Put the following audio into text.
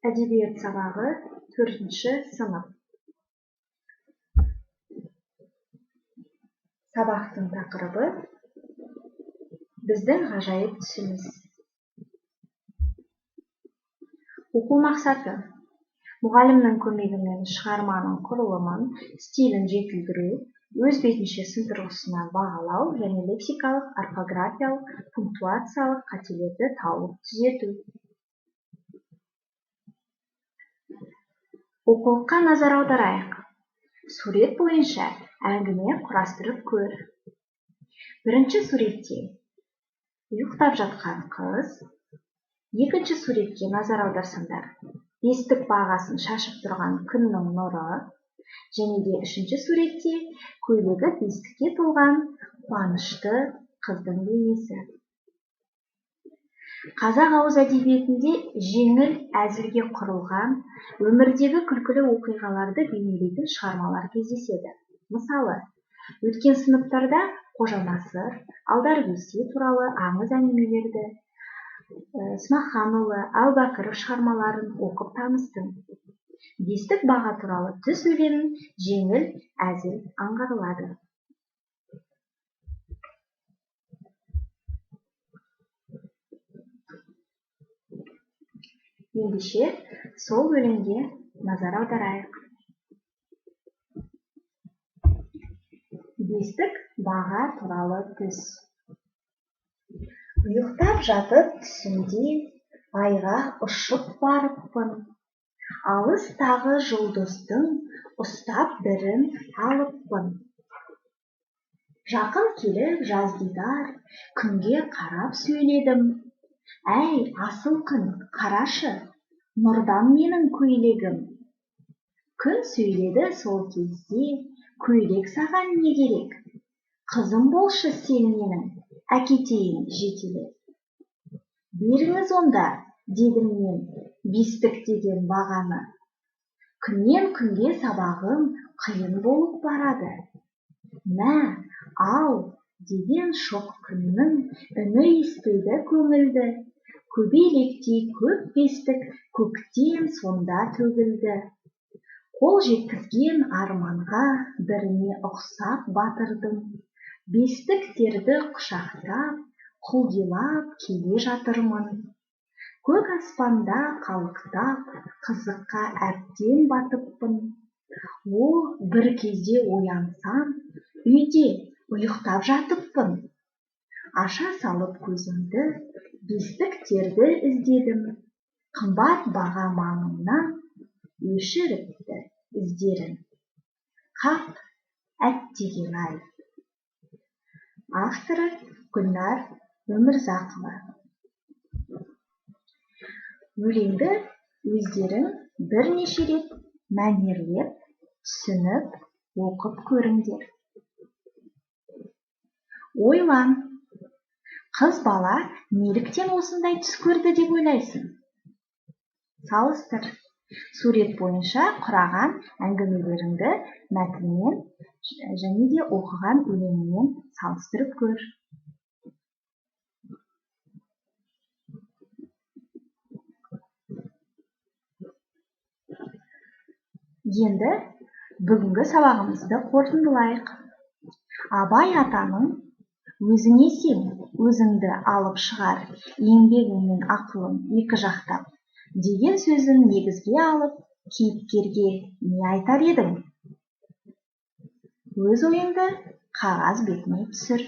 Әдебиет сабағы 4-ші сынып. Сабақтың тақырыбы біздің ғажайып түсіміз. Оқу мақсаты: мұғалімнің көмегімен шығарманың құрылымын, стилін жетілдіру, өз бетінше сын тұрғысынан бағалау және лексикалық, орфографиялық, пунктуациялық қателерді тауып түзету. Оқулыққа назар аударайық. Сурет бойынша әңгіме құрастырып көр. Бірінші суретте ұйықтап жатқан қыз. Екінші суретке назар аударсаңдар, бестік бағасын шашып тұрған күннің нұры. Және де үшінші суретте көйлегі бестікке толған қуанышты қыздың бейнесі. Қазақ ауыз әдебиетінде жеңіл әзілге құрылған, өмірдегі күлкілі оқиғаларды бейнелейтін шығармалар кездеседі. Мысалы, өткен сыныптарда Қожанасыр, Алдар Көсе туралы аңыз әңгімелерді, Смаханұлы, Әубәкіров шығармаларын оқып таныстым. Бестік баға туралы түс өлеңін жеңіл әзіл аңғарылады. Ендеше сол өлеңге назар аударайық. Бестік баға туралы түс. Ұйықтап жатып түсімде айға ұшып барыппын. Алыстағы жұлдыздың ұстап бірін алыппын. Жақын келіп жаз дидар күнге қарап сөйледім. Әй, асыл күн, қарашы, нұрдан менің көйлегім. Күн сөйледі сол кезде, көйлек саған не керек? Қызым болшы сен менің, әкетейін жетелеп. Беріңіз онда, дедім мен, бестік деген бағаны. Күннен күнге сабағым қиын болып барады. Мә, ал, деген шоқ күннің үні естілді көңілді. Көбелектей көп бестік көктен сонда төгілді. Қол жеткізген арманға біріне ұқсап батырдым. Бестіктерді құшақтап, құлдилап келе жатырмын. Көк аспанда қалықтап, қызыққа әбден батыппын. О, бір кезде оянсам, үйде ұйықтап жатыппын. Аша салып көзімді, бестіктерді іздедім. Қымбат баға маңымнан өшіріпті іздерін. Қап, әттеген-ай. Авторы Гүлнар Өмірзақова. Өлеңді өздерің бірнеше рет мәнерлеп, түсініп, оқып көріңдер. Ойлан. Қыз бала неліктен осындай түс көрді деп ойлайсың? Салыстыр. Сурет бойынша құраған әңгімелеріңді мәтінмен және де оқыған өлеңіңмен салыстырып көр. Енді бүгінгі сабағымызды қорытындылайық. Абай атаның өзіңе сен, өзіңді алып шығар, еңбегің мен ақылың екі жақтап деген сөзін негізге алып, кейіпкерге не айтар едің? Өз ойыңды қағаз бетіне түсір.